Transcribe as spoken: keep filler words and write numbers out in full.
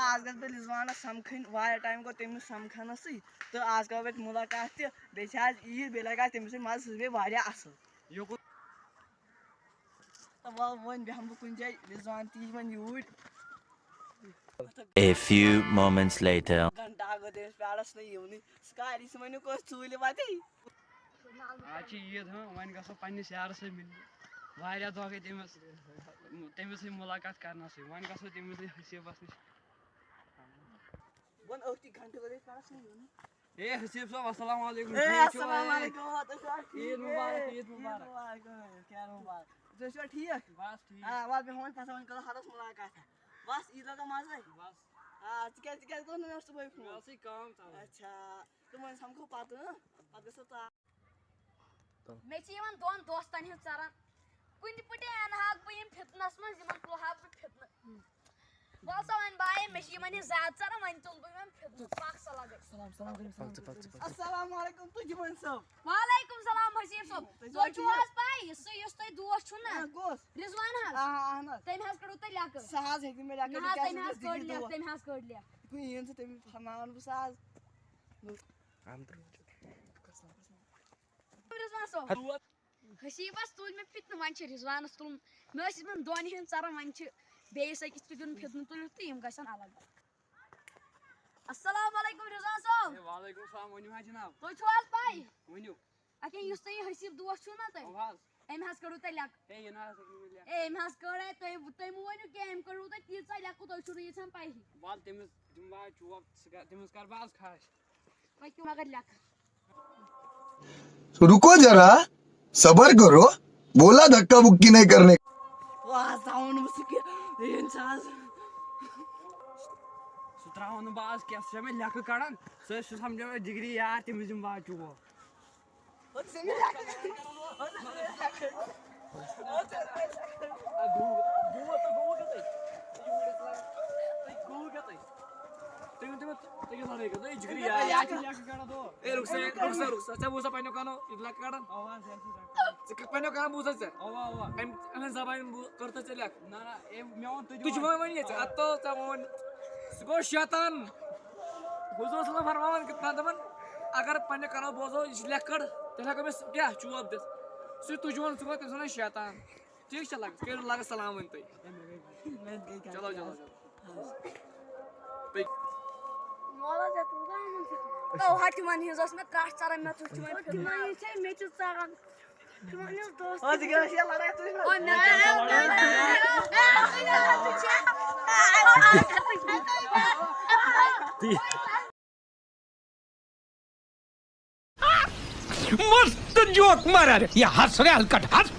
آز گژھٕ بہٕ رِضوانَس سَمکھٕنۍ، واریاہ ٹایم گوٚو تٔمِس سَمکھنَسٕے، تہٕ آز کَرو أسۍ مُلاقات تہِ، بیٚیہِ چھِ آز عیٖد، بیٚیہِ لَگہِ آز تٔمِس سۭتۍ مَزٕ، سُہ چھُ بیٚیہِ واریاہ اَصٕل۔ یہِ گوٚو تہٕ وَلہٕ وۄنۍ بیٚہمہٕ بہٕ کُنہِ جایہِ، رِضوان تہِ یی وۄنۍ یوٗرۍ۔ A few moments later. گھنٹہ اکھ گوٚو تٔمِس پیارس نہٕ یِونٕے۔ سُہ کر یی، سُہ ؤنِو کٲنٛسہِ ژوٗلہِ وَتے۔ آز چھِ عیٖد، ہاں، وۄنۍ گژھو پننِس یارس سۭتۍ مِلنہِ۔ واریاہ دۄہ گٔے تٔمِس، تٔمِس سۭتۍ مُلاقات کرنَسٕے۔ وۄنۍ گژھو تٔمِس سۭتۍ حسیٖبس نِش۔ وۄنۍ أتھۍ گھنٹہٕ گوٚو تٔمِس پیارس نہٕ یِونٕے۔ اے حسیٖب صٲب، السلام علیکم۔ اے، ٹھیٖک چھِو؟ السلام علیکم، تُہۍ چھِو حظ ٹھیٖک؟ عیٖد مُبارک، عیٖد مُبارک۔ عیٖد مُبارک، خیر مُبارک۔ تُہۍ چھِوا ٹھیٖک؟ بس ٹھیٖک۔ آ، وَلہٕ بیٚہمو وۄنۍ پَتہٕ، وۄنۍ کَرو ہَرَس مُلاقات۔ بَس، عیٖد لَگٲو مَزَے۔ بَس۔ آ، ژٕ کیٛازِ، ژٕ کیٛازِ کوٚر نہٕ مےٚ صُبحٲے فون؟ مےٚ ٲسٕے کٲم تَوَے۔ اچھا، تہٕ وۄنۍ سَمکھو پَتہٕ، ہہ؟ پَتہٕ گژھو ژا- مےٚ چھِ یِمَن دۄن دوستَن ہِنٛز ژَران۔ کُنہِ پٲٹھۍ اَنہٕ ہاکھ بہٕ یِم فِتنَس منٛز، یِمَن تُلہٕ ہاکھ بہٕ فِتنہٕ۔ وَلہٕ سا وۄنۍ بایے، مےٚ چھِ یِمَن یہِ زیادٕ ژَران، وۄنۍ تُلہٕ بہٕ یِمَن فِتنہٕ۔ پَکھ سا لَگے۔ سلام، سلام کٔرِو، سلام کٔرِو۔ السلام علیکم، تُجہِ وٲلۍ صٲب۔ وعلیکم سلام حسیٖب صٲب۔ تُہۍ تُہۍ چھِو چھِو حظ پَے، یُس سُہ، یُس تۄہہِ دوس چھُو نا، آ، کُس؟ رِضوان حظ۔ آ، اہن حظ۔ تٔمۍ حظ کٔڑوٕ تۄہہِ لٮ۪کہٕ۔ سُہ حظ ہیٚکہِ نہٕ مےٚ لٮ۪کہٕ نہ حظ، کٔڑِتھ، تٔمۍ کیٛازِ حظ سُہ کٔڑ گژھِ لٮ۪کہٕ، دُعا۔ تٔمۍ حظ کٔڑ لٮ۪کہٕ۔ یہِ کُنہِ یِیِن ژٕ تٔمِس پھرناوَن بہٕ سُہ حظ۔ رِضوان صٲب۔ حسیٖبس تُل مےٚ فِتنہٕ، وۄنۍ چھِ رِضوانس تُلُن۔ مےٚ ٲسۍ یِمن دۄن ہِنٛدۍ ژَران، وۄنۍ چھِ بیٚیِس أکِس تہِ دیُن فِتنہٕ تُلِتھ تہٕ یِم گژھن الگ۔ السلام علیکم رِضوان صٲب۔ ہے، وعلیکم السلام، ؤنِو حظ جناب۔ تُہۍ چھِو حظ پَے؟ ؤنِو۔ اَکے یُس تۄہہِ یہِ حسیٖب دوس چھُو نا تۄہہِ؟ اَوٕ حظ۔ أمۍ حظ کٔڑوٕ تۄہہِ لٮ۪کہٕ۔ ہے، یہِ نہ حظ ہیٚکہِ نہٕ مےٚ لٮ۪کہٕ۔ ہے، أمۍ حظ کٔڑ اَتہِ تۄہہِ، تۄہہِ مہٕ ؤنِو کینٛہہ، أمۍ کٔڑوٕ تۄہہِ تیٖژاہ لٮ۪کہٕ، تۄہہِ چھُو نہٕ ییٖژہن پَیی۔ وَلہٕ تٔمِس دِمہٕ بہٕ چوب، سُہ کَر-، تٔمِس کَرٕ بہٕ آز کھَش۔ پٔکِو مگر لٮ۪کہٕ۔ रुको जरा, सबर करो, बोला धक्का मुक्की नहीं करने। واہ، زاوُن بہٕ سُہ کہِ یِن چھِ آز۔ سُہ ترٛاوَن نہٕ بہٕ آز کینٛہہ، سُہ چھُ مےٚ لٮ۪کہٕ کَڑان، سُہ چھُ سَمجھان مےٚ ڈگری یار، تٔمِس دِمہٕ بہٕ آز چوب۔ تُہۍ ؤنِو تُہۍ، تُہۍ کیٛاہ لڑٲے کٔر؟ تُہۍ جِگری یار۔ اے، رُک سا، رُک سا، رُک سا۔ ژےٚ بوٗزتھا پنٛنیو کَنو یہِ لَکہٕ کَڑان؟ اَوا، ژےٚ چھُ کَڑان۔ ژٕ کِتھ پنٛنیو کَنو بوٗزتھ ژےٚ؟ اَوا، اَوا۔ أمۍ، أمۍ سٕنٛز زبانہِ بوٗ-، کٔر تہٕ ژےٚ لَکہٕ۔ نہ، نہ، أمۍ، مےٚ ووٚن تُہۍ تُہۍ چھِو وۄنۍ وۄنۍ ییٚتہِ، اَدٕ تو ژےٚ ووٚن۔ سُہ گوٚو شیطان۔ حضور صلی اللہ فرماوان کِتھ پٲٹھۍ دَپان، اگر پنٛنہِ کَنو بوزو، یہِ چھِ لَکٕڑ، تیٚلہِ ہٮ۪کو أمِس کیٛاہ چوب دِتھ؟ سُہ چھُ تُجہِ وَن، سُہ گوٚو تٔمۍ سٕنٛدِ شیطان۔ ٹھیٖک چھا لگان؟ کٔرِو لگس سلام ؤنۍ تُہۍ۔ چلو، چلو، چلو۔ پٔکۍ۔ مولا ژےٚ تُل گامَن چھُ۔ تو ہا تِمَن ہِنٛز ٲس مےٚ ترٛٹھ ژَران، مےٚ تُل تِمَن تِمَن یہِ چھے مےٚ تہِ ژَران۔ تِمَن ہِنٛز دوست۔ آز گٔے اَسہِ یہِ لڑٲے تُہۍ۔ او نہ۔ مست جوک مارا رے، یہ ہنس رہے ہلکٹ ہنس۔